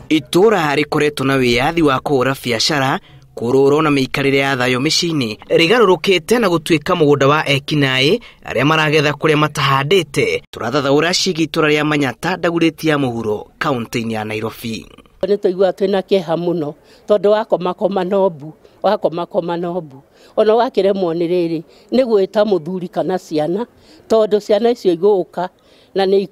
Itũra rĩkoretwo na wĩyathi wa kũhũra biacara kũrũrwo na mĩikarĩre ya thayũ mĩciĩ-inĩ rĩgarũrũkĩte na gũtuĩka mũgũnda wa ekinaĩ arĩa maragetha kũrĩa matahandĩte. Tũrathathaũra ciĩgiĩ itũra rĩa Manyata Dagoretti ya mũhuro kaunti-inĩ ya Nairobi. Nĩ tũiguaga twĩna kĩeha mũno tondũ wakomakoma no mbu, wakomakoma no mbu, ona wakĩremwo nĩ rĩrĩ nĩ gwĩta mũthuri kana ciana tondũ ciana icio igũka na nĩ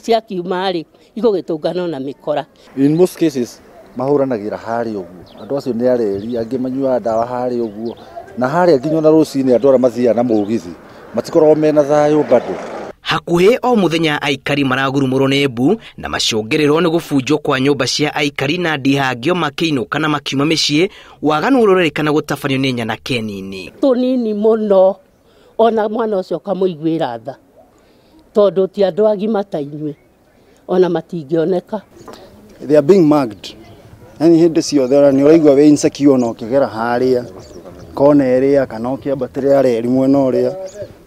ciakiuma rĩ igũgĩtũngana na mĩkora. In most cases mahũranagĩra harĩa ũguo, andũ acio nĩ areri, angĩ manyuaga ndawa harĩa ũguo, na harĩa nginya ona rũcinĩ andũ arĩa mathiaga na mũgithi matikoragwo mena thayũ bado. Hakuhĩ o mũthenya aikari maragurumũrwo nĩ mbu na macũngĩrĩrwo nĩ gũbunjwo kwa nyũmba cia aikari na ndihangio makĩinũka na makiuma mĩciĩ, waganu ũrerĩkana gũtabanio nĩ nyanake nini. Tũnini mũno ona mwana ũcio ũkamũiguĩra tha tondũ ti andũ agima ta inyuĩ ona matingĩoneka. They are being mugged. Yani hĩndĩ ciothe ona nĩ ũraigua wĩ insecure ona ũkĩgera harĩa kona ĩrĩa kana ũkĩambatĩrĩra reri mwena ũrĩa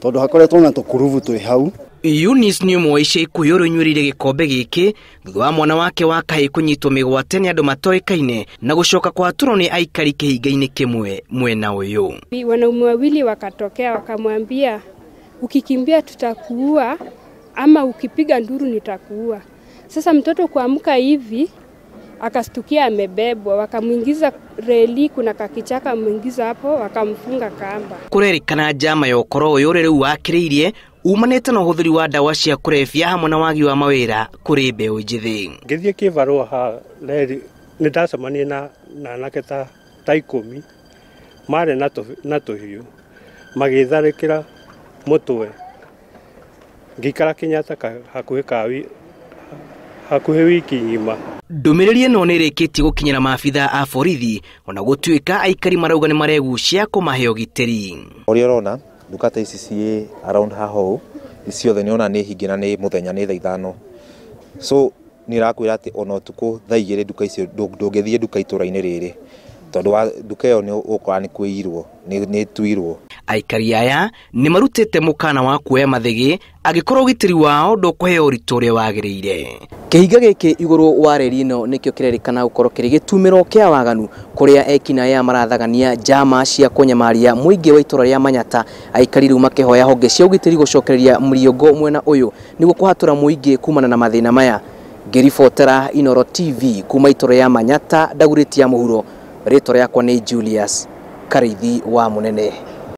tondũ hakoretwo na tũkurubu twĩ hau. Eunice nĩ ũmwe wa ica ikuhĩ ũrĩa ũnyuĩrĩire gĩkombe gĩkĩ thutha wa mwana wake wa kahĩĩ kũnyitwo mĩgwate nĩ andũ matoĩkaine na gũcoka kwatũrwo nĩ aikari kĩhinga-inĩ kĩmwe mwena ũyũ. Wanaume wawili wakatokea wakamwambia, ukikimbia tutakuua ama ukipiga nduru nitakuua. Sasa mtoto kuamka hivi akastukia amebebwa, wakamuingiza reli, kuna kakichaka muingiza hapo, wakamfunga kamba. Kurerikana njama ya ũkoro ũyũ ũrĩa rĩu wakĩrĩirie umanĩte na ũhũthĩri wa ndawa cia kũrebia hamwe na wagi wa mawĩra kũrĩ mbeũ njĩthĩ. Ngĩthiĩ kĩbarũa ha reri nĩ ndacemanirie na anake ta ikũmi marĩ na tũhiũ magĩtharĩkĩra mũtwe, ngĩikara Kenyatta hakuhĩ wiki ng'ima. Ndũmĩrĩri ĩno nĩ ĩrĩkĩtie gũkinyĩra maabitha a borithi ona gũtuĩka aikari marauga nĩ maregucia kũmahe ũgitĩri. Ũrĩa ũrona nduka ta ici ciĩ around haha ũũ ciothe nĩ ona nĩ hinge na nĩ mũthenya nĩ thaa ithano, so nĩ ĩrakwĩra atĩ ona ũtukũ thaa igĩrĩ nduka icio ndũngĩthiĩ nduka itũra-inĩ rĩrĩ tondũ wa nduka ĩyo nĩ ũgũkora nĩ kwĩirwo nĩ ĩtuirwo. Aikari aya nĩ marutĩte mũkana wa kuoya mathĩgĩ angĩkorwo ũgitĩri wao ndũkũheo ũritũ ũrĩa wagĩrĩire. Kĩhinga gĩkĩ igũrũ wa reri ĩno nĩkĩo kĩrerĩkana gũkorwo kĩrĩ gĩtumĩro kĩa waganu kũrĩa ekinaĩ aya marathagania njama cia kũnyamaria mũingĩ wa itũra rĩa Manyata. Aikari rĩu makĩhoya honge cia ũgitĩri gũcokereria mũriũngo mwena ũyũ nĩguo kũhatũra mũingĩ kumana na mathĩna maya. Ngĩribotera Inooro TV kuma itũra rĩa Manyata, Dagoretti ya mũhuro, rĩtwa rĩakwa nĩ Julius Karĩithi wa Mũnene.